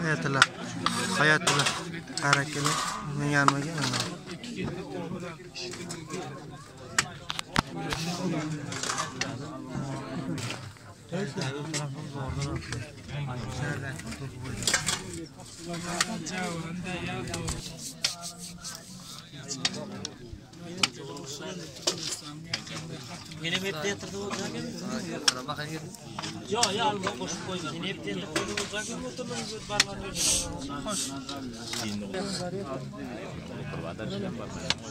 Hayatullah. Hayatullah. Barakalla. Men ýanyma gel. Benim hep yatırdı olacak Ya ya alma koşup koyma. Yine hep yatırdı olacak mı oturmanız parmağını Hoş.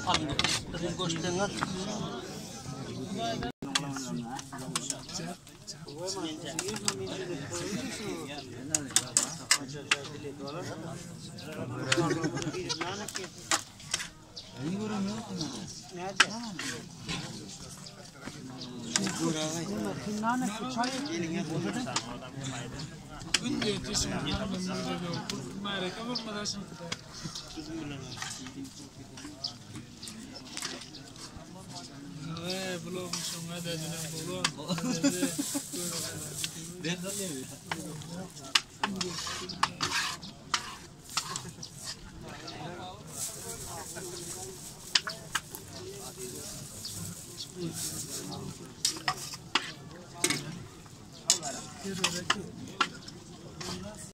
Alın. Kızın koştuğunu.